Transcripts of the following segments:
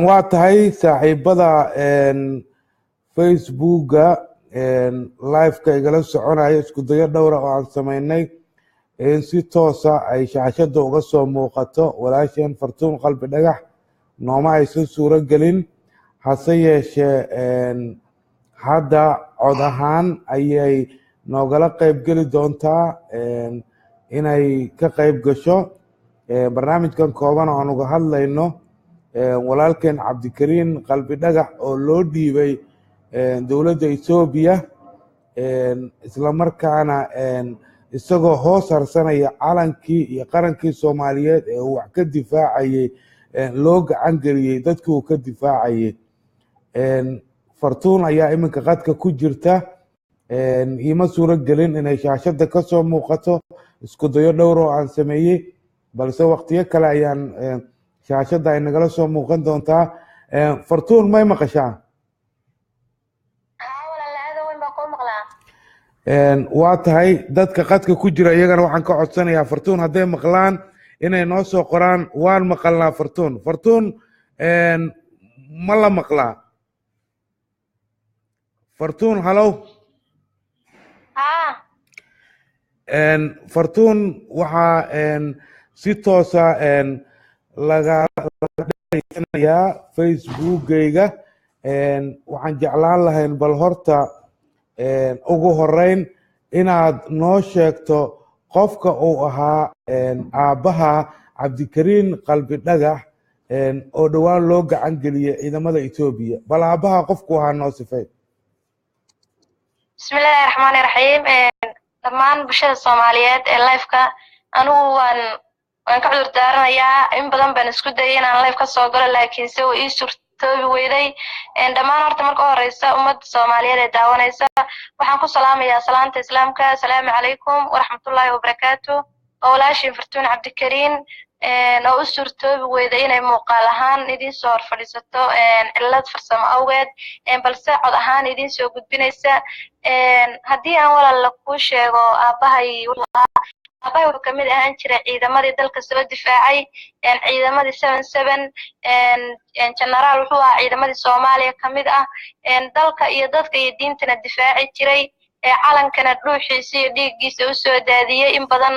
Waa tahay saaxiibada Facebooka liveka igala soconaya, isku dayo dhowra oo aan samaynay in si toosa ay shaashadda uga soo muuqato walaasheen Fartuun Qalbi Dhagax nooma aysan suuro gelin. Hase yeeshee hadda cod ahaan ayay noogala qayb geli doontaa inay ka qayb gasho barnaamijkan kooban oo aan uga hadlayno walaalkeen Cabdikariin Qalbi Dhagax oo loo dhiibay dowladda Etoobiya, isla markaana isagoo hoos harsanaya calankii iyo qarankii Soomaaliyeed ee uu wax ka difaacayey loo gacan geliyey dadkii uu ka difaacayey. Fartuun ayaa iminka qadka ku jirta. Iima suuro gelin inay shaashadda ka soo muuqato isku dayo dhowr oo aan sameeyey, balse waqtiyo kale ayaan shaashadda ay nagala soo muuqan doontaa. Fartuun, may maqashaa? Haa walaal, aada weyn baa kuu maqlaa. Waa tahay, dadka qadka ku jira iyagana waxaan ka codsanayaa Fartuun hadday maqlaan inay noo soo qoraan "waan maqalnaa Fartuun". Fartuun, ma la maqlaa Fartuun? Halow. Haa. Fartuun, waxaa si toosa laga dhegeysanayaa Facebookgayga. Waxaan jeclaan lahayn bal horta ugu horeyn inaad noo sheegto qofka uu ahaa aabbaha Cabdikariin Qalbi Dhagax oo dhowaan loo gacan geliyey ciidamada Etoobiya. Bal aabbaha qofku ahaa noo sifay. Bismillaahi raxmaani raxiim. Dhammaan bulshada Soomaaliyeed ee liveka, anigu waan ka cudur daaranayaa. In badan baan isku dayay inaan live ka soo galo, laakiinse way ii suurtoobi weyday. Dhammaan horta marka u horeysa ummadda Soomaaliyeed ee daawanaysa waxaan ku salaamayaa salaanta Islaamka: asalaamu calaykum waraxmatullaahi wabarakaatu. Oo walaashiin Fartuun Cabdikariin oo u suurtoobi weyday inay muuqaal ahaan idiin soo hor fadhiisato cillad farsamo awgeed, balse cod ahaan idiin soo gudbinaysa. Haddii aan walaala kuu sheego, aabbahay wuxuu ahaa, aabbahay wuxuu kamid ahaan jiray ciidamadii dalka soo difaacay, ciidamadii 77. Generaal wuxuu ahaa ciidamadii Soomaaliya kamid ah, dalka iyo dadka iyo diintana difaaci jiray, calankana dhuuxiisa iyo dhiiggiisa usoo daadiyey. In badan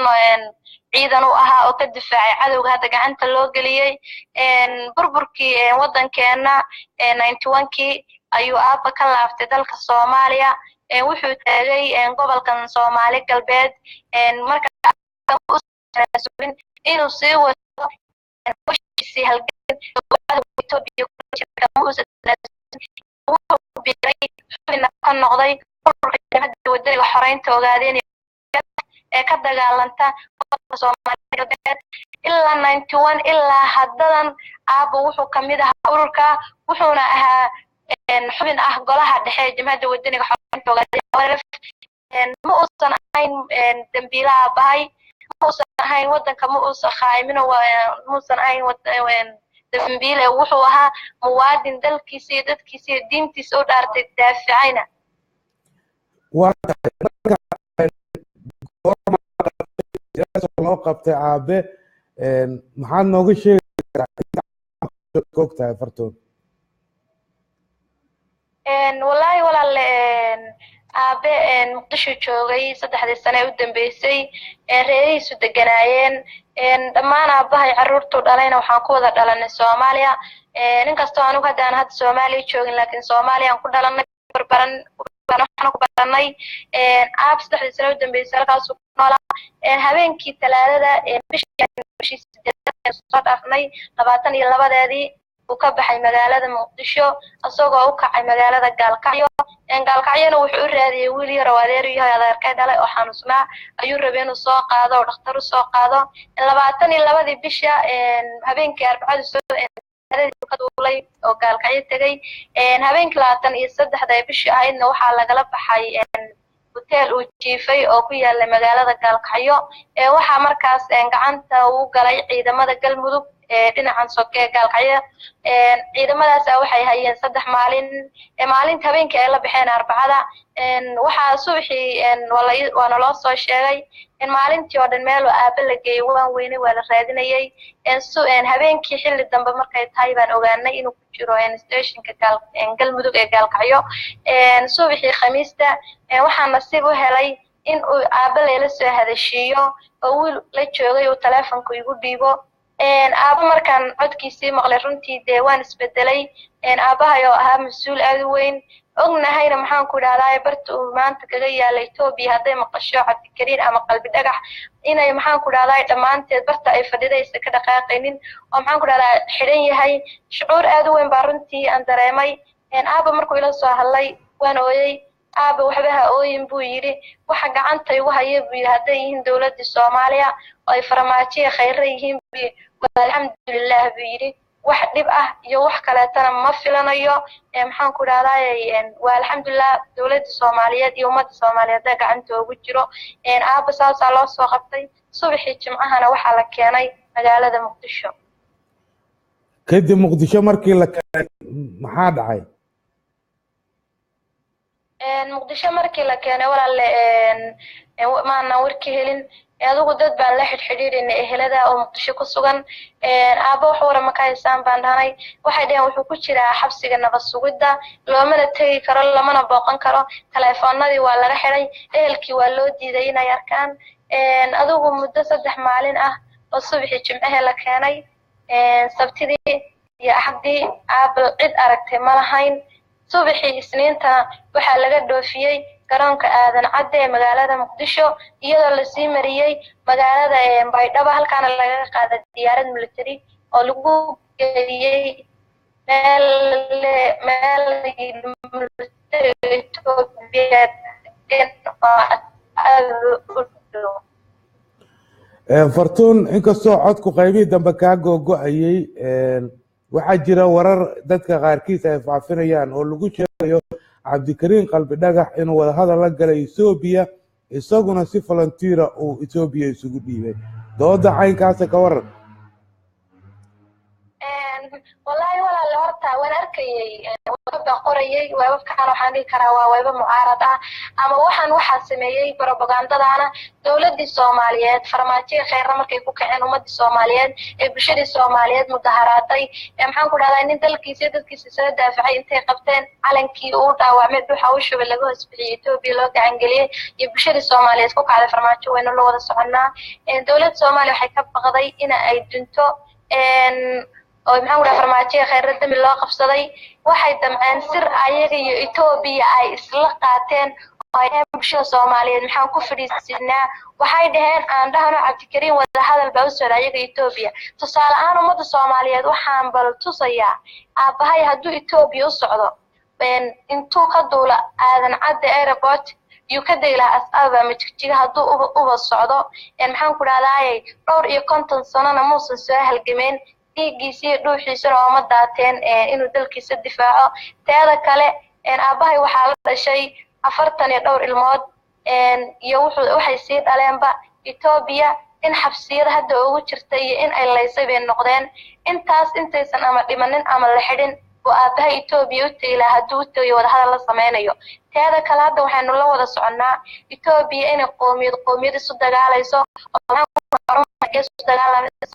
ciidan u ahaa oo ka difaacay cadowga hadda gacanta loo geliyey. Burburkii waddankeena 91-kii ayuu aabba ka laaftay dalka Soomaaliya. Wuxuu taagay gobolkan Soomaali Galbeed. Marka inuu sii wato hawshiisii halgan Etoobiya, wuxuu biiray, xubina ka noqday ururka Jabhadda Wadaniga Xoreynta Ogaadeen ee ka dagaalanta gobolka Soomaali Galbeed. Ilaa 91 ilaa haddadan aabba wuxuu kamid ahaa ururka, wuxuuna ahaa xubin ah golaha dhexe ee Jabhadda Wadaniga Xoreynta Ogaadeen. Ma uusan ahayn dambiila aabahay, ma uusan ahayn waddanka, ma uusan khaaimino, muusan ahayn dambiile. Wuxuu ahaa muwaadin dalkiisa iyo dadkiisa iyo diintiisa u dhaartay, daaficayna. Waa tahay, marka loo qabtay aabe, maxaad nooga sheegi kartaa og tahay, Fartuun? Wallaahi walaale, aabe Muqdisho joogay 3dii sane ee u dambeysay, reerihiisu deganaayeen. Dhammaan aabbahay carruurtuu dhalayna waxaan ku wada dhalanay Soomaaliya. Inkastoo anigu hadda aan hadda Soomaaliya joogin, laakiin Soomaaliya aan ku dhalanay, barbaran waxaan ku baranay. Aab 3dii sane u dambeysay halkaasuu ku noolaa. Habeenkii Talaadada bishii 8aad soo dhaafnay 22deedii uu ka baxay magaalada Muqdisho, isagoo u kacay magaalada Gaalkacyo. Gaalkacyona wuxuu u raadiyey wiil yar oo adeer u yahay, adeerkay dhalay oo xanuusnaa ayuu rabay inuu soo qaado oo dhakhtar u soo qaado. 22dii bisha, habeenkii Arbacadu soo ka duulay oo Gaalkacyo tegay. Habeenkii 23da ee bishii ahaydna waxaa lagala baxay hoteel uu jiifay oo ku yaala magaalada Gaalkacyo. Waxaa markaas gacanta uu galay ciidamada Galmudug. Dhinacan soke Gaalkacyo ciidamadaasa waxay hayeen 3 maalin. Maalinta habeenkii ay la baxeen Arbacada, waxaa subaxii waana loo soo sheegay in maalintii oo dhan meel oo aaba la geeyey waan weynay, waa la raadinayay. Habeenkii xilli dambe markay tahay baan ogaanay inuu ku jiro stationka Galmudug ee Gaalkacyo. Subaxii Khamiista waxaa nasiib u helay in uu aaba layla soo hadashiiyo oo wiil la joogay uu taleefonka igu dhiibo. Aaba markaan codkiisii maqlay, runtii dee waan isbedelay. Aabahay oo ahaa mas-uul aad u weyn, ognahayna, maxaan ku idhahdaa, barta uu maanta kaga yaala Etoobiya hadday maqasho Cabdikariin ama Qalbi Dhagax, inay, maxaan ku idhahdaa, dhammaanteed barta ay fadhidaysa ka dhaqaaqaynin oo, maxaan ku idhahdaa, xidhan yahay. Shucuur aad u weyn baa runtii aan dareemay. Aaba markuu ila soo hadlay waan ooyey. "Aaba, waxba ha ooyin," buu yidhi. "Waxa gacanta igu haya," buu yidhi, "hadday yihiin dowladdii Soomaaliya oo ay Farmaajiya Khayre yihiin," buu yidhi, "waa alxamdulilah," buu yidhi. "Wax dhib ah iyo wax kaleetana ma filanayo, maxaan ku idhahdaay, waa alxamdulilah, dowladda Soomaaliyeed iyo ummadda Soomaaliyeed daa gacanta ugu jiro." Aaba saasaa loo soo qabtay. Subaxii Jimcahana waxaa la keenay magaalada Muqdisho. Kadib Muqdisho markii la keenay maxaa dhacay? Muqdisho markii la keenay, walaalle, maanaan warka helin. Adigu dad baan la xidhxidhiidhinay ehelada oo Muqdisho ku sugan. "Aaba, wax wara ma ka haysaan?" baan dhahnay. Waxay dhaheen wuxuu ku jiraa xabsiga nabad sugidda, loomana tegi karo, lamana booqan karo, taleefoonadii waa laga xidhay, ehelkii waa loo diiday inay arkaan. Adigu muddo 3 maalin ah oo subaxii Jimcahee la keenay, Sabtidii iyo Axaddii aaba cid aragtay ma lahayn. Subaxii Isniintana waxaa laga dhoofiyey garoonka Aadan Cadde ee magaalada Muqdisho, iyadoo lasii mariyey magaalada Baydhabo, halkaana lagaga qaaday diyaarad military oo lagu geeyey meel military Etoobiya oo aad u dhow. Fartuun, inkastoo codku qaybihii dambe kaa googo-ayey, waxaa jira warar dadka qaarkiis ay faafinayaan oo lagu sheegayo Cabdikariin Qalbi Dhagax inuu wadahadal la galay Etoobiya, isaguna si volunteer ah uu Etoobiya isugu dhiibay. Dooda caynkaasa ka waran? Wallaahi walaale, horta waan arkayey webab baa qorayay. Webabkan waxaan dhihi karaa waa weba mucaarad ah ama waxaan waxaa sameeyey propagandadana dowladdii Soomaaliyeed. Farmaajiya Kheyra markay ku kaceen ummadii Soomaaliyeed ee bulshadii Soomaaliyeed mudaharaaday ee, maxaan ku dhahdaa, nin dalkiisa iyo dadkiisa soo daafacay intay qabteen, calankii uu dhaawacmay dhuuxa u shubay, laga hoos bixiyey, Etoobiya loo gacangeliyey iyo bulshadii Soomaaliyeed ku kacday Farmaajo, waynu la wada soconnaa. Dowladda Soomaaliya waxay ka baqday in ay dunto oo, maxaan ku dhaha, Farmaajiya Kheyre dami loo qabsaday. Waxay damceen sir ayaga iyo Etoobiya ay isla qaateen oo ay dhaheen bulshada Soomaaliyeed maxaan ku fadhiisinaa? Waxay dhaheen aan dhahno Cabdikariin wadahadal baa u socda ayaga Etoobiya. Tusaale ahaan, ummadda Soomaaliyeed waxaan bal tusayaa, aabbahay hadduu Etoobiya u socdo, intuu ka duula Aadan Cadde Airport yuu ka degi lahaa Asaba ama Jigjiga hadduu uba socdo, maxaan ku dhahdaayey, dhowr iyo 50 sanona muusan soo halgameen, dhiiggiisa iyo dhuuxiisana ooma daateen inuu dalkiisa difaaco. Teeda kale, aabbahay waxaa la dhashay 40 iyo dhowr ilmood iyo wuxuu waxay sii dhaleenba. Etoobiya in xabsiyada hadda ugu jirta iyo in ay laysay bay noqdeen. Intaas intaysan ama dhimanin ama la xidhin buu aabbahay Etoobiya u tegi lahaa hadduu u tegayo wadahadal la sameynayo. Teeda kale, hadda waxaynu la wada soconnaa Etoobiya inay qoomiyad qoomiyad isu dagaalayso oo gees u dagaalamayso,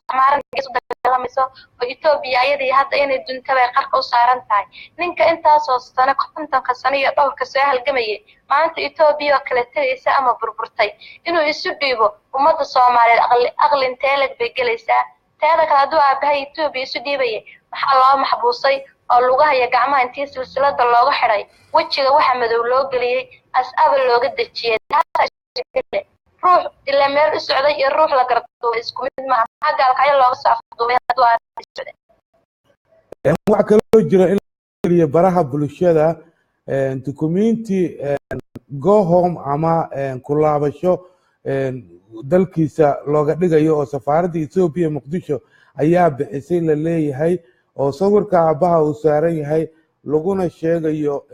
gees u dagaalamayso, oo Etoobiya ayadii hadda inay dunta bay qarka u saaran tahay. Ninka intaasoo sano, 50-ka sano iyo dhowrka soo halgamayay, maanta Etoobiya oo kala tegaysa ama burburtay inuu isu dhiibo, ummadda Soomaaliyeed aqli aqli inteeleg bay gelaysaa? Teeda kale, hadduu aabahay Etoobiya isu dhiibayay, maxaa loo maxbuusay oo lugaha iyo gacmaha intii silsilada looga xidhay, wejiga waxa madow loo geliyey, Asaba looga dejiyey? Ruux ila meel u socday iyo ruux la garduubay isku mid maaha. Maxaa Gaalkacyo looga soo afduubay hadduu aabahay socday? Waxaa kaloo jira in la geliyo baraha bulshada dukumenti go home ama ku laabasho dalkiisa looga dhigayo oo safaaradda Etoobiya Muqdisho ayaa bixisay la leeyahay, oo sawirka aabbaha uu saaran yahay, laguna sheegayo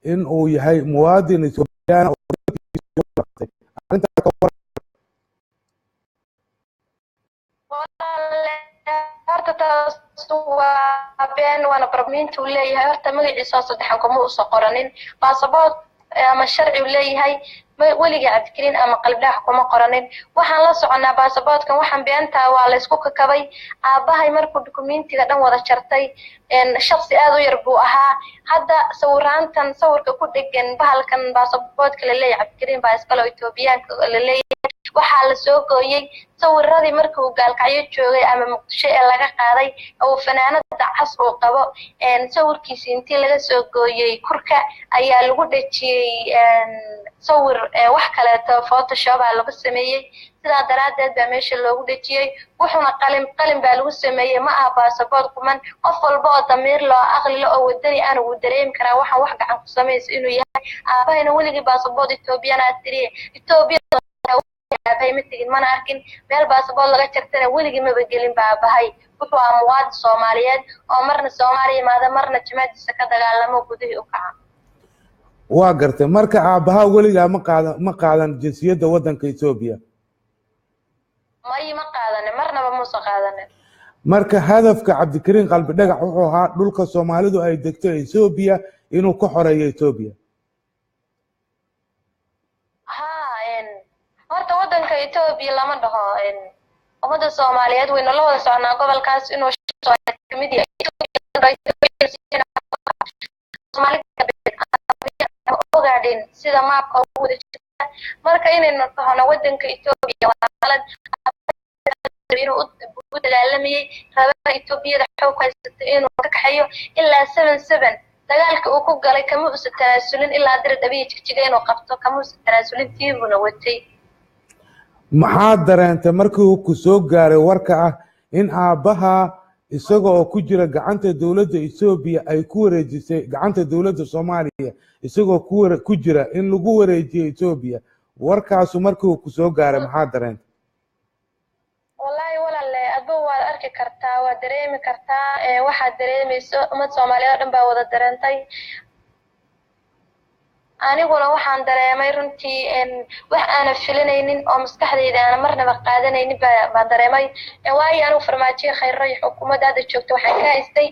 in uu yahay muwaadin Etoobiyaan oo dalkiisa u laabtay. Arrintaa ka waran? Horta taas waa been, waana barmiinta uu leeyahay. Horta magaciisa oo saddexan kuma uusan qoranin baasaboort ama sharci uu leeyahay weligii Cabdikariin ama Qalbidhagax kuma qoranin. Waxaan la soconaa baasaboortkan, waxaan beentaa waa laysku kakabay. Aabbahay markuu dukumentiga dhan wada jartay, shaksi aad u yar buu ahaa. Hadda sawiraantan sawirka ku dhegan bahalkan baasaboortka laleeyahay Cabdikariin baa iskale oo Etoobiyaanka laleeyahay, waxaa la soo gooyey sawiradii markii uu Gaalkacyo joogay ama Muqdisho ee laga qaaday oo fanaanada cas uu qabo. Sawirkiisi intii laga soo gooyey kurka ayaa lagu dhejiyey sawir wax kaleeto Photoshop aa lagu sameeyey, sidaa daraaddeed baa meesha loogu dhejiyey. Wuxuuna qalin qalin baa lagu sameeyey, ma aha baasaboort quman. Qof walba oo damiir loo aqli lo oo wadani ana wuu dareemi karaa waxaan wax gacan ku samaysa inuu yahay. Aabahayna weligii baasaboort Ethoobiyan aad tiriye, Etoobiya aabahay ma tegin, mana arkin. Meel baasaboort laga jartana weligii maba gelin ba. Aabahay wuxuu ahaa muwaadin Soomaaliyeed oo marna Soomaaliya imaada, marna jimaadiisa ka dagaalamo gudihii u kaca. Waa gartay. Marka aabbaha weligaa ma qaadan jinsiyadda waddanka Etoobiya? May, ma qaadanin, marnaba muusan qaadanin. Marka hadafka Cabdikariin Qalbi Dhagax wuxuu ahaa dhulka Soomaalidu ay degto Etoobiya inuu ka xoreeyo Etoobiya. Ha, horta waddanka Etoobiya lama dhaho. Ummadda Soomaaliyeed waynu la wada soconaa gobolkaas inuu kamid yahay Soomaali ogaadhin sida maabka ugu wada jirta. Marka inaynu dhahno waddanka Etoobiya waa qalad. Inuu u dagaalamayay rabaa Etoobiyada xoog haysata inuu ka kaxeeyo ilaa 77 dagaalka uu ku galay kama uusan tanaasulin, ilaa Dir Dhabiya Jigjiga inuu qabto kama uusan tanaasulin, tiibuna watay. Maxaad dareentay markii uu ku soo gaaray warka ah in aabbaha isaga oo ku jira gacanta dowladda Etoobiya ay ku wareejisay gacanta dowladda Soomaaliya, isagoo ku jira in lagu wareejiyo Etoobiya? Warkaasu markii uu ku soo gaaray maxaad dareentay? Wallaahi walaale, adba waad arki kartaa, waad dareemi kartaa. Waxaad dareemayso ummad Soomaaliyeed oo dhan baa wada dareentay. Aniguna waxaan dareemay runtii wax aanan filanaynin oo maskaxdayda aanan marnaba qaadanaynin baan dareemay. Waayo anigu Farmaajiyo Khayro iyo xukuumadda hadda joogta waxaan ka haystay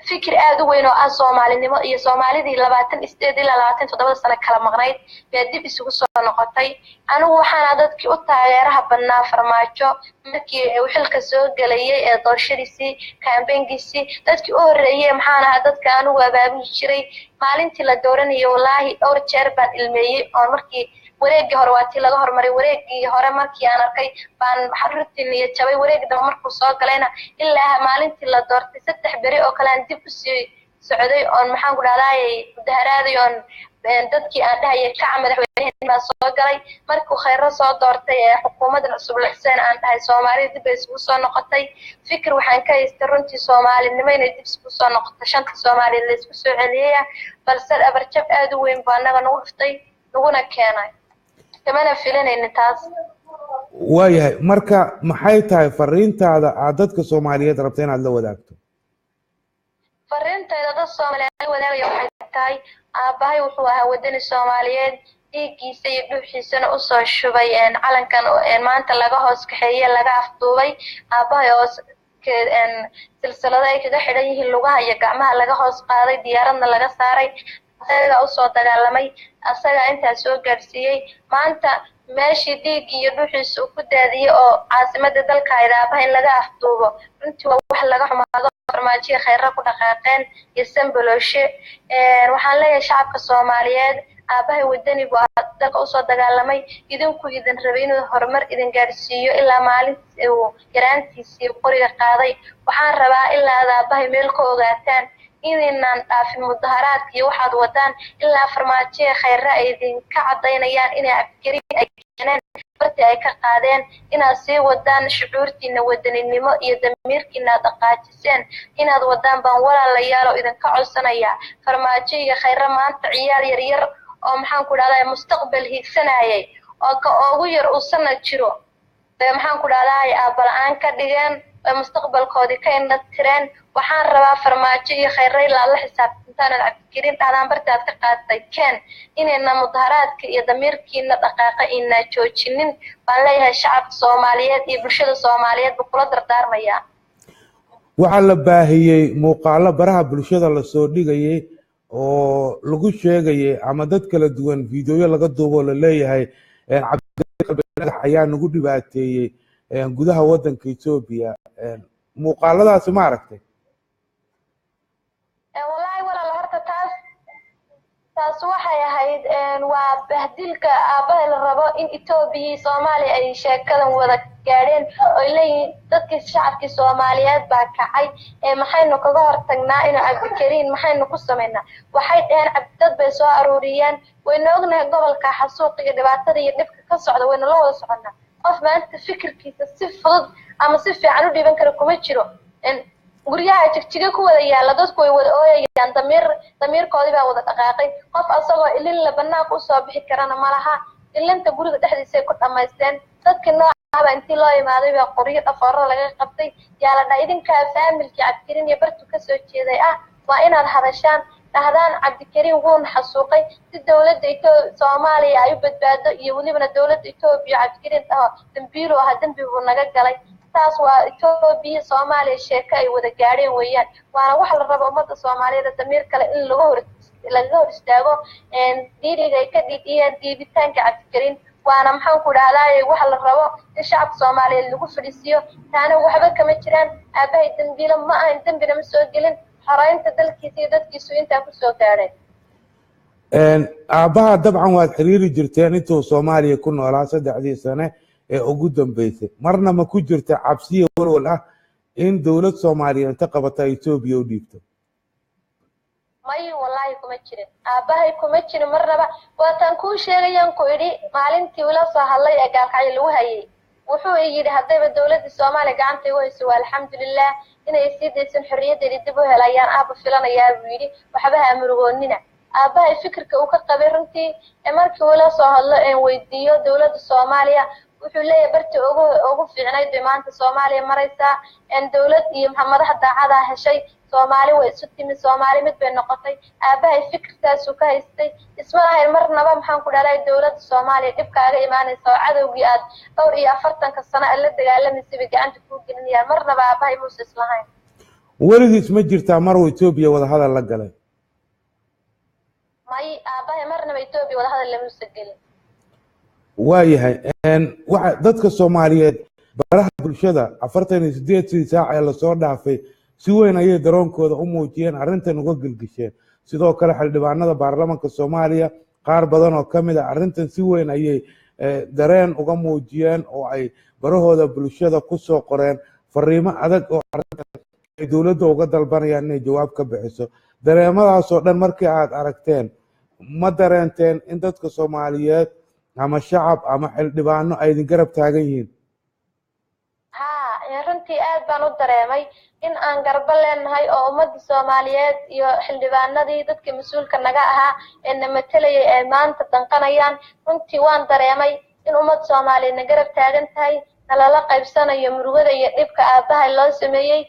fikir aad u weyn oo ah Soomaalinimo iyo Soomaalidii 28 ilaa 27 sano kala maqnayd baa dib isugu soo noqotay. Anigu waxaana dadkii u taageeraha badnaa Farmaajo markii uu xilka soo gelayay ee doorashadiisii, kaambeynkiisii, dadkii u horreeyey maxaan ahaa dadka anigu abaabuli jiray maalintii la dooranayay. Wallaahi dhowr jeer baan ilmeeyey oo markii wareeggii hore waa tii laga hormaray, wareeggii hore markii aan arkay baan runtii niyad jabay. Wareeggi dambe markuu soo galayna ilaa maalintii la doortay 3 beri oo kale aan dib usii socday oon maxaan ku dhahdaayay mudaharaaday oon dadkii aan dhahayay kaca, madaxweyneheen baa soo galay. Markuu Khayro soo doortay ee xukuumaddan cusub la xuseen aan dhahay Soomaalida dib bay isugu soo noqotay. Fikir waxaan ka haystay runtii Soomaalinimo inay dib isugu soo noqoto, shanta Soomaaliyeed la isku soo celiyaya, balse abarjab aad u weyn baa annaga nagu dhuftay naguna keenay, kamana filanaynin taas. Waayahay. Marka maxay tahay fariintaada aad dadka Soomaaliyeed rabta inaad la wadaagto? Fariintayda dad Soomaaliyeed la wadaagaya waxay tahay aabbahay wuxuu ahaa wadani Soomaaliyeed, dhiiggiisa iyo dhuuxiisana usoo shubay calankan maanta laga hoos kaxeeye, laga afduubay. Aabbahay oo silsilado ay kaga xidhan yihiin lugaha iyo gacmaha laga hoos qaaday, diyaaradna laga saaray, asagaa usoo dagaalamay, asagaa intaa soo gaadhsiiyey. Maanta meeshii dhiiggii iyo dhuuxiisa uu ku daadiyey oo caasimada dalka ahayd aabaha in laga afduubo runtii waa wax laga xumaado. Farmaajiya Khayra ku dhaqaaqeen iyo Sambalooshe. Waxaan leeyahay shacabka Soomaaliyeed, aabbahay wadani buu ahaa, dalka usoo dagaalamay, idinku idin rabay inuu horumar idin gaadhsiiyo ilaa maalintii uu yaraantiisii qoriga qaaday. Waxaan rabaa ilaa aad aabbahay meel ka ogaataan inaynan dhaafin mudaharaadka iyo waxaad wadaan ilaa Farmaajiya Khayra ay idinka caddaynayaan inay Cabdikariin ay keeneen bartii ay ka qaadeen, inaad sii wadaan shucuurtiina wadaninimo iyo damiirkiina aad dhaqaajiseen inaad wadaan baan walaalayaal oo idinka codsanayaa. Farmaajo iyo Khayre maanta ciyaal yaryar oo maxaan ku dhahdaa mustaqbal hiigsanayay oo ka ugu yar uu sanad jiro bay maxaan ku dhahdaa aabala-aan ka dhigeen, bay mustaqbalkoodii ka indha tireen. Waxaan rabaa Farmaajo iyo Khayre ilaa la xisaabtantaan aad Cabdikariin dhahdaan bartaad ka qaadatay keen, inayna mudaharaadka iyo damiirkiina dhaqaaqa inaa joojinin baan leeyahay. Shacabka Soomaaliyeed iyo bulshada Soomaaliyeed buu kula dardaarmayaa. Waxaa la baahiyey muuqaalo baraha bulshada lasoo dhigayay oo lagu sheegayay ama dad kala duwan fiidiyoyo laga duubo la leeyahay Cabdikariin Qalbi Dhagax ayaa nagu dhibaateeyey gudaha waddanka Etoobiya. Muuqaaladaasi ma aragtay? Wallaahi walaal, horta taas waxay ahayd waa bahdilka aabbaha la rabo in Etoobiya iyo Soomaaliya ay sheekadan wada gaadheen oy leeyihiin dadkii shacabkii Soomaaliyeed baa kacay ee maxaynu kaga hortagnaa inuu Cabdikariin, maxaynu ku samaynaa? Waxay dhaheen dad bay soo aruuriyeen. Waynu ognahay gobolka xasuuqa iyo dhibaatada iyo dhibka ka socda, waynu la wada soconnaa. Qof maanta fikirkiisa si fudud ama si fiican u dhiiban kara kuma jiro. Guryaha Jigjiga ku wada yaalla dadku way wada ooyayaan, damiirkoodii baa wada dhaqaaqay. Qof asagoo ilin la banaanka usoo bixi karana ma laha, ilinta guriga dhexdiisay ku dhammaysteen. Dadkii noocaaba intii loo imaaday baa qoryo dhafooro laga qabtay, yaa la dhaha idinkaa faamilkii Cabdikariin iyo bartu kasoo jeeday ah, waa inaad hadashaan, dhahdaan Cabdikariin wuuna xasuuqay, si dowladda Soomaaliya ay u badbaado iyo welibana dowladda Etoobiya Cabdikariin dhaho dambiilu ahaa, dembi buu naga galay. Taas waa Etoobiya Soomaaliya sheeko ay wada gaadheen weeyaan, waana waxa la rabo ummadda Soomaaliyeed damiir kale in lagaga hor istaago dhiiriga ay ka dhiidhiyeen diiditaanka Cabdikariin. Waana maxaan ku dhahdaay waxa la rabo in shacabka Soomaaliyeed lagu fadhiisiiyo. Taana waxba kama jiraan, aabahay dembiilo ma ahayn, dembina ma soo gelin, xoreynta dalkiisa iyo dadkiisu intaa kusoo gaadhay. Aabbaha dabcan waad xiriiri jirteen intuu Soomaaliya ku noolaa 3dii sane ee ugu dambeysay. Marna ma ku jirta cabsiya walwal ah in dowlad Soomaaliya inta qabata Etoobiya u dhiibto? May, wallaahi kuma jirin, aabbahay kuma jirin marnaba. Waataan kuu sheegayaan ku idhi, maalintii ula soo hadlay ee Gaalkacyo lagu hayay, wuxuu i yidhi haddayba dowladda Soomaaliya gacanta igu hayso waa alxamdulilah, inay sii daysan xorriyaddeedii dib u helayaan aabba filanayaa buu yidhi, waxba ha murugoonina. Aabbahay fikirka uu ka qabay runtii markii ula soo hadlo een weydiiyo dowladda Soomaaliya, wuxuu leeyahay bartii ugu fiicnayd bay maanta Soomaaliya maraysaa, dowlad iyo madax daacadaa heshay, Soomaali way isu timi, Soomaali mid bay noqotay. Aabbahay fikirkaasuu ka haystay, isma lahayn marnaba maxaan ku dhalay dowladda Soomaaliya dhibkaaga imaanaysa oo cadowgii aad dhowr iyo 40ka sano aad la dagaalamaysay bay gacanta kuu gelinayaan. Marnaba aabbahay muuse islahayn. Weligiis ma jirtaa maruu Etoobiya wadahadal la galay? May, aabbahay marnaba Etoobiya wadahadal lamuusa gelin. Waayahay, waxa dadka Soomaaliyeed baraha bulshada 48dii saac ee lasoo dhaafay si weyn ayay daroonkooda u muujiyeen, arrintan uga gelgisheen. Sidoo kale xildhibaanada baarlamanka Soomaaliya qaar badan oo ka mid a arrintan si weyn ayay dareen uga muujiyeen oo ay barahooda bulshada kusoo qoreen fariimo adag oo arrintan ay dowladda uga dalbanayaan inay jawaab ka bixiso. Dareemadaasoo dhan markii aad aragteen, ma dareenteen in dadka Soomaaliyeed ama shacab ama xildhibaano ay idin garab taagan yihiin? Haa, runtii aad baan u dareemay in aan garbo leenahay oo ummadda Soomaaliyeed iyo xildhibaanadii dadkii mas-uulka naga ahaa ee na matalayay ay maanta danqanayaan. Runtii waan dareemay in ummadda Soomaaliyeed na garab taagan tahay, nalala qaybsanayo murugada iyo dhibka aabbahay loo sameeyey,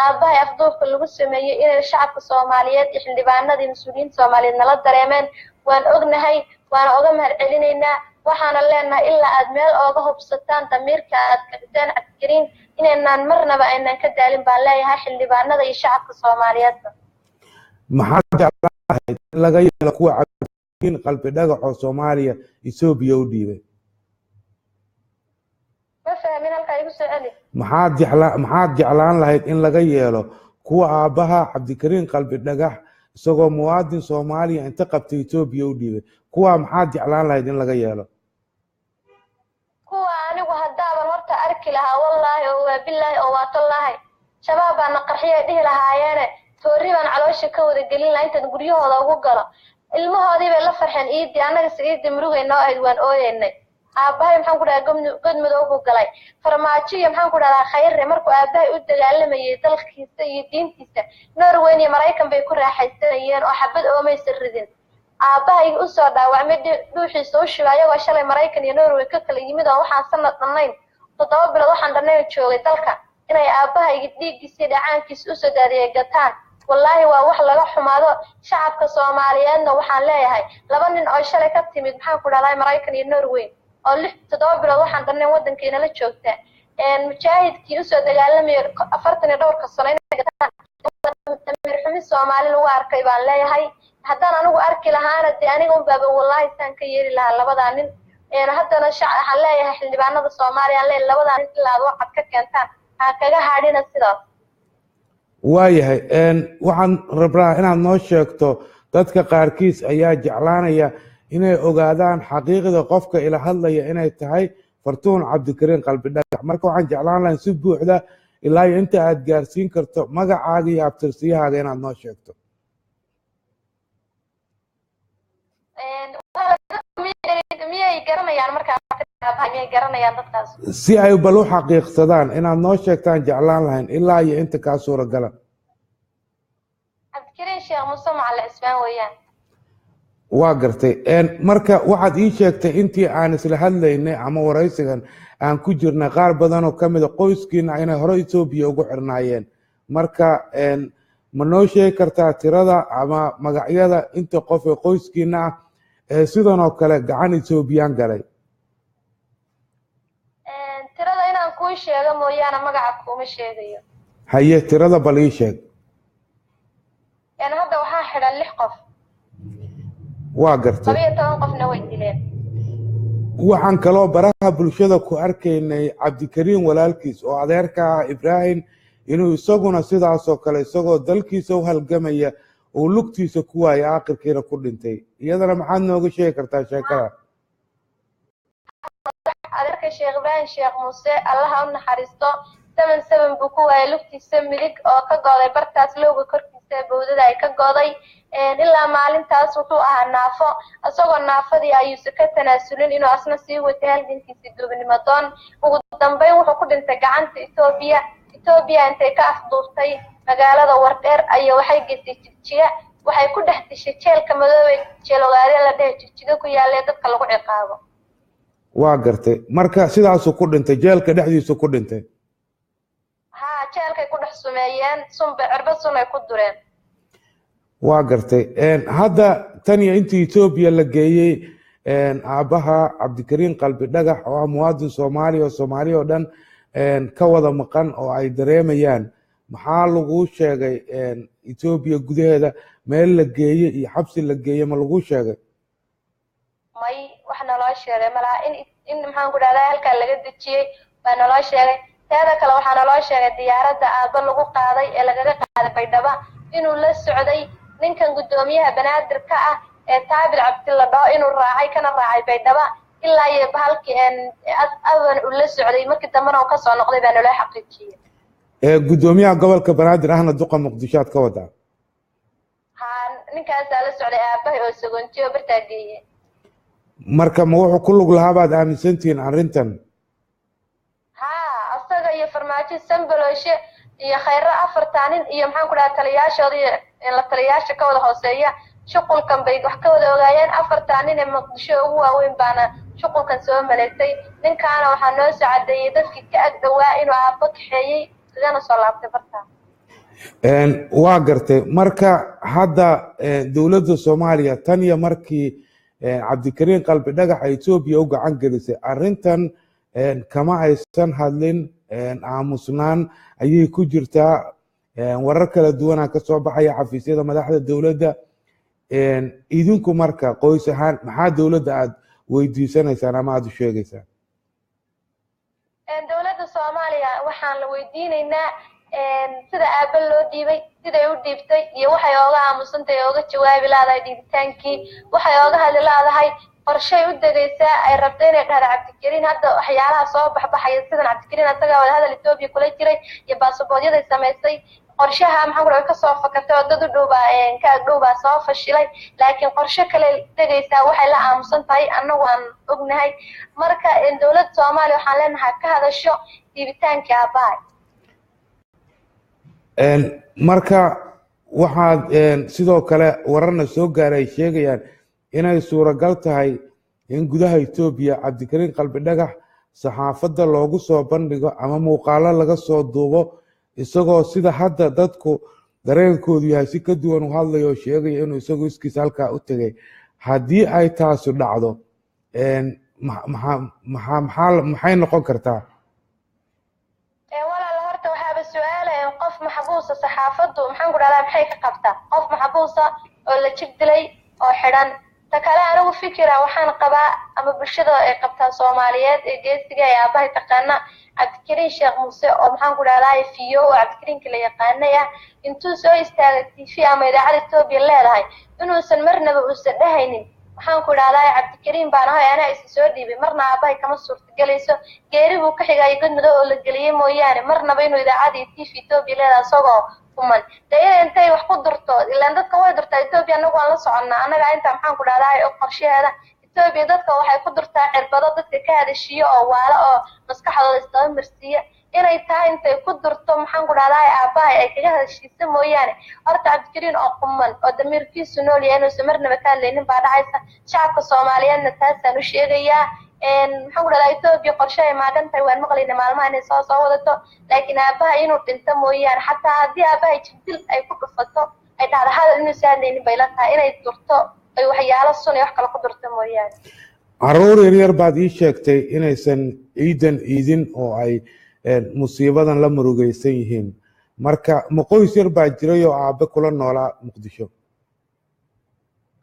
aabbahay afduubka lagu sameeyey, inay shacabka Soomaaliyeed iyo xildhibaanadii mas-uuliyiinta Soomaaliyeed nala dareemeen. Waan ognahay, waana oga mahad celinaynaa, waxaana leenahay ilaa aad meel ooga hubsataan damiirka aad kiciteen Cabdikariin inaynaan marnaba aynaan ka daalin baan leeyahay xildhibaanada iyo shacabka Soomaaliyeedba. Maxaad jeclaan lahayd in laga yeelo kuwa Cabdikariin Qalbi Dhagax oo Soomaaliya Etoobiya u dhiibay? Ma fahmin, halkaa igu soo celi. Maxaad jeclaan lahayd in laga yeelo kuwa aabbaha Cabdikariin Qalbi Dhagax isagoo muwaadin Soomaaliya inta qabtay Etoobiya u dhiibay, kuwa maxaad jeclaan lahayd in laga yeelo? Kuwa anigu haddaaban horta arki lahaa, wallaahi oo waa bilaahi oo waa tallaahi, shabaab baana qarxiyay dhihi lahaayeene, toorri baan caloosha ka wada gelin lahaa intaan guryahooda ugu galo. Ilmahoodii bay la farxeen iidii, annagase iidii murugay noo ahayd, waan ooyeynay. Aabbahay maxaan ku dhahaa godmadow buu galay. Farmaajo iyo maxaan ku dhahdaa Khayre markuu aabbahay u dagaalamayay dalkiisa iyo diintiisa, Norweyn iyo Maraykan bay ku raaxaysanayeen oo xabad oomaysa ridin. Aabbahay usoo dhaawacmay dhuuxiisa u shubay ayagoo shalay Maraykan iyo Norway ka kala yimid oo waxaan sanad dhannayn, 7 bilood waxaan dhannayn joogay dalka, inay aabbahayga dhiiggiisa iyo dhacaankiisa usoo daadiyay gataan, wallaahi waa wax laga xumaado. Shacabka Soomaaliyeedna waxaan leeyahay laba nin oo shalay ka timid maxaan ku dhahdaa Maraykan iyo Norway oo 6 7 bilood waxaan dhannayn waddankiinala joogta, Mujaahidkii usoo dagaalamaya 40 iyo dhowrka sano inay gataan, damiir xumi Soomaali lagu arkay baan leeyahay. Haddaan anigu arki lahaana, dee aniga unbaaba wallahi saan ka yeeli lahaa labadaa nin. Haddana waxaan leeyahay xildhibaanada Soomaaliya, aan leeyahay, labadaa nin ilaa aad wacad ka keentaan ha kaga hadhina sidaas. Waayahay, waxaan rabnaa inaad noo sheegto, dadka qaarkiis ayaa jeclaanaya inay ogaadaan xaqiiqda qofka ila hadlaya inay tahay Fartuun Cabdikariin Qalbi Dhagax. Marka waxaan jeclaan lahayn si buuxda ilaa iyo inta aad gaarsiin karto magacaaga iyo abtirsiyahaaga inaad noo sheegto. Miyay garanayaan markaa? Miyay garanayaan dadkaas? Si ay bal u xaqiiqsadaan inaad noo sheegtaan jeclaan lahayn ilaa iyo inta kaa suuragala. Cabdikariin Sheekh Muuse Macali Cismaan weeyaan. Waa gartay. Marka waxaad ii sheegtay intii aan isla hadlaynay ama waraysigan aan ku jirnay qaar badan oo kamid a qoyskiina inay hore Etoobiya ugu xirnaayeen. Marka ma noo sheegi kartaa tirada ama magacyada inta qof ee qoyskiina ah ee sidan oo kale gacan Etoobiyaan galay? Tirada inaan kuu sheego mooyaane magaca kuuma sheegayo. Haye, tirada bal ii sheeg. Hadda waxaa xidhan 6 qof. Waa gartay. 12 qofna way dileen. Waxaan kaloo baraha bulshada ku arkaynay Cabdikariin walaalkiis oo adeerka ah, Ibraahim, inuu isaguna sidaasoo kale isagoo dalkiisa u halgamaya uu lugtiisa ku waayay, aakhirkiina ku dhintay. Iyadana maxaad nooga sheegi kartaa sheekada? Adeerka Sheekh Ibraahim Sheekh Muuse, Allaha u naxariisto, 7-7 buu ku waayay lugtiisa midig oo ka go'day bartaas lowga korkiisa, bowdada ay ka go'day. Ilaa maalintaas wuxuu ahaa naafo. Isagoo naafadii ayuusa ka tanaasulin inuu asna sii watay halgankiisii duubnimo doon. Ugu dambeyn wuxuu ku dhintay gacanta Etoobiya. Etoobiya intay ka afduubtay magaalada Wardheer ayaa waxay geysay Jigjiga, waxay ku dhex dishay jeelka madoobe, jeelogaadeen la dhehe, Jigjiga ku yaalee dadka lagu ciqaabo. Waa gartay. Marka sidaasuu ku dhintay, jeelka dhexdiisu ku dhintay? Haa, jeelkay ku dhex sumeeyeen, sunba cirbo sun ay ku dureen. Waa gartay. Hadda tan iyo intii Etoobiya la geeyey aabbaha Cabdikariin Qalbi Dhagax oo ah muwaadin Soomaaliya oo Soomaaliya oo dhan ka wada maqan oo ay dareemayaan, maxaa laguu sheegay? Etoobiya gudaheeda meel la geeyey iyo xabsi la geeyey ma laguu sheegay? May, wax naloo sheegay malaha. In maxaan ku dhahdaa, halkaa laga dejiyey baa naloo sheegay. Teeda kale waxaa naloo sheegay diyaaradda aabba lagu qaaday ee lagaga qaaday Baydhaba inuu la socday ninkan guddoomiyaha Banaadir ka ah ee Taabil Cabdi la dhaho, inuu raacay kana raacay Baydhaba ilaa iyo bahalkii aban uu la socday. Markii dambena uu kasoo noqday baa naloo xaqiijiyey. Guddoomiyaha gobolka Banaadir ahna duqa Muqdisho aad ka wadaa? Haa, ninkaasaa la socday aabahay oo sagoontiyo bartaa geeye. Marka ma wuxuu ku lug lahaa baad aaminsantihiin arrintan? Haa, asaga iyo Farmaajo, Sambalooshe iyo Khayro, afartaa nin iyo maxaan ku dhaha taliyaashooda iyo la taliyaasha ka wada hooseeya shuqulkan bay wax ka wada ogaayeen. Afartaa nin ee Muqdisho ugu waaweyn baana shuqulkan soo maleegtay. Ninkaana waxaa noo soo cadeeyey dadkii ka ag dhowaa inuu aabbo kaxeeyey kagana soo laabtay bartaa. Waa gartay. Marka hadda dowladda Soomaaliya tan iyo markii Cabdikariin Qalbi Dhagax ay Etoobiya u gacan gelisay arrintan kama aysan hadlin, aamusnaan ayay ku jirtaa. Warar kala duwanaa ka soo baxaya xafiisyada madaxda dowladda. Idinku marka qoys ahaan maxaa dowladda aad weydiisanaysaan ama aada u sheegaysaan? Dowladda Soomaaliya waxaan la weydiinaynaa sida aabbe loo dhiibay, siday u dhiibtay iyo waxay ooga aamusantahay, ooga jawaabi laadahay dhiibitaankii, waxay ooga hadli laadahay. Qorshay u degaysaa ay rabto inay dhahda Cabdikariin hadda waxyaalaha soo baxbaxaya sidan Cabdikariin asagaa wada hadal Etoobiya kula jiray iyo baasabooryaday samaysay. Qorshaha maxaan ku dhahay kasoo fakatay oo dad u dhowbaa ka agdhowbaa soo fashilay, laakiin qorshe kale degaysaa waxay la aamusan tahay annagu aan ognahay. Marka dowladda Soomaaliya waxaan leenahay ka hadasho dhiibitaankii aabbahay. Marka waxaad sidoo kale wararna soo gaaray ay sheegayaan inay suuragal tahay in gudaha Etoobiya Cabdikariin Qalbi Dhagax saxaafadda loogu soo bandhigo ama muuqaalo laga soo duubo isagoo sida hadda dadku dareenkoodu yahay si ka duwan u hadlayo oo sheegaya inuu isagu iskiis halkaa u tegay. Haddii ay taasu dhacdo maxay noqon kartaa? Su-aala, qof maxbuusa saxaafaddu, maxaan ku dhahdaa, maxay ka qabtaa qof maxbuusa oo la jib dilay oo xidhan? Ta kale, anigu fikira waxaan qabaa ama bulshada ay qabtaa Soomaaliyeed ee geesiga ee aabahay taqaana, Cabdikariin Sheekh Muuse oo, maxaan ku dhahdaa, fiyo oo Cabdikariinka la yaqaanay ah, intuu soo istaagay TV ama idaacada Etoobiya leedahay, inuusan marnaba uusan dhahaynin, maxaan ku dhahdaa, "Cabdikariin baan ahay, anaa isa soo dhiibay." Marna aabahay kama suurtagelayso. Geeri buu ka xigay, god madow oo la geliyey mooyaane, marnaba inuu idaacada iyo TV Etoobiya leedahay isagoo kuman dee ina intay wax ku durto. Ilaan dadka way durtaa Etoobiya, annagu waan la soconnaa. Annaga inta, maxaan ku dhahdaa, og qorshaheeda. Etoobiya dadka waxay ku durtaa cirbado dadka ka hadashiyo oo waala oo maskaxdooda isdaba marsiiya. Inay tahay intay ku durto, maxaan ku dhahdaa, aabbahay ay kaga hadashiisa mooyaane, horta Cabdikariin oo quman oo damiirkiisu nool yahay inuusan marnaba ka hadlaynin baa dhacaysa. Shacabka Soomaaliyeedna taasaan u sheegayaa. Maxaan ku dhahdaa, Etoobiya qorshe ay maadhan tahay waan maqlayna maalmaha inay soo wadato, laakiin aabbaha inuu dhinto mooyaane, xataa haddii aabbahay jibdil ay ku dhufato, ay dhahda hadal, inuusan hadlaynin bay la tahay. Inay durto ay waxyaalo sun iyo wax kale ku durto mooyaane. Caruur yaryar baad ii sheegtay inaysan ciidan iidin oo ay musiibadan la murugaysan yihiin. Marka ma qoys yar baa jiray oo aabe kula noolaa Muqdisho?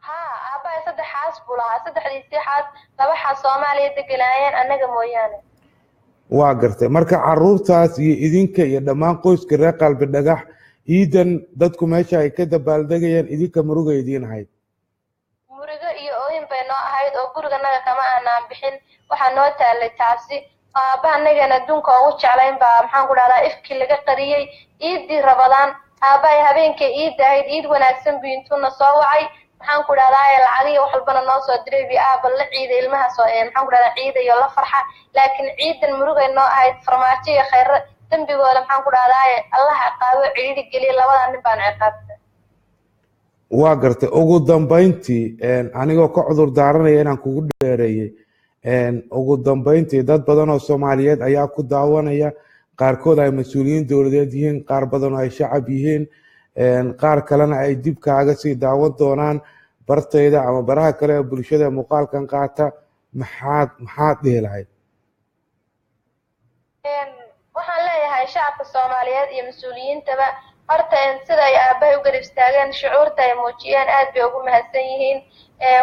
Haa, aabbahay saddex xaas buu lahaa. Saddexdiisii xaas, laba xaas Soomaaliya deganaayeen, annaga mooyaane. Waa gartay. Marka caruurtaas iyo idinka iyo dhammaan qoyska reer Qalbi Dhagax, ciidan dadku meesha ay ka dabaaldegayeen, idinka muruga idiin ahayd? Murigo iyo oohin bay noo ahayd oo guriganaga kama aanaan bixin. Waxaa noo taalay taasi. Aabbaha anagana adduunka ugu jeclayn baa, maxaan ku dhahdaa, ifkii laga qariyey. Iiddii Rabadaan aabbahay habeenkay iidda ahayd, "Iid wanaagsan" buu intuuna soo wacay, maxaan ku dhahdaa, lacagiyo wax walbana noo soo diray bi aaba la ciiday ilmaha soo, maxaan ku dhahdaa, ciidayo la farxa. Laakiin ciidan murugay noo ahayd. Farmaajo iyo Khayre dembigooda, maxaan ku dhahdaa, Allah ciqaabo, cidhiidhi geliya. Labadaa nin baan ciqaabta. Waa gartay. Ugu dambayntii, anigoo ka cudur daaranaya inaan kugu dheereeyey, ugu dambayntii, dad badan oo Soomaaliyeed ayaa ku daawanaya, qaarkood ay mas-uuliyiin dowladeed yihiin, qaar badan oo ay shacab yihiin, qaar kalena ay dib kaaga sii daawan doonaan bartayda ama baraha kale ee bulshada muuqaalkan qaata. Maxaad dhihi lahayd? Waxaan leeyahay shacabka Soomaaliyeed iyo mas-uuliyiintaba, horta sida ay aabbahay u garab istaageen, shucuurta ay muujiyeen, aad bay ugu mahadsan yihiin.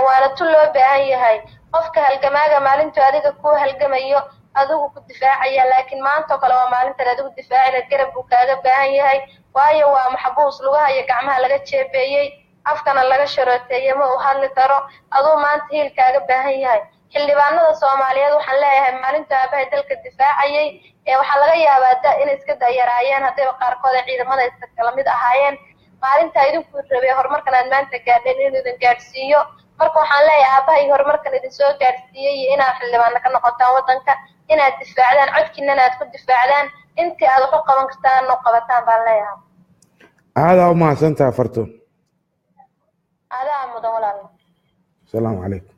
Waana tu loo baahan yahay. Qofka halgamaaga maalintuu adiga kuu halgamayo, adigu ku difaacaya, laakiin maantoo kale waa maalintan adigu difaacina, garab buu kaaga baahan yahay. Waayo, waa maxbuus lugaha iyo gacmaha laga jeebeeyey, afkana laga sharooteeyey, ma uu hadli karo. Aduu maanta hiil kaaga baahan yahay. Xildhibaanada Soomaaliyeed waxaan leeyahay, maalinta aabahay dalka difaacayay ee waxaa laga yaabaa da inay iska dayaraayeen, haddayba qaarkood ay ciidamada iska kala mid ahaayeen, maalintaa idinku rabay horumarkan aad maanta gaadheen inuu idin gaadhsiiyo. Marka waxaan leeyahay, aabbahay horumarkan idin soo gaadhsiiyey iyo inaad xildhibaano ka noqotaan waddanka, inaad difaacdaan, codkiinana aad ku difaacdaan, intii aad wax u qaban kartaan u qabataan baan leeyahay. Aadaa u mahadsantaha, Fartuun. Adaa mudan, walaal. Asalaamu calaykum.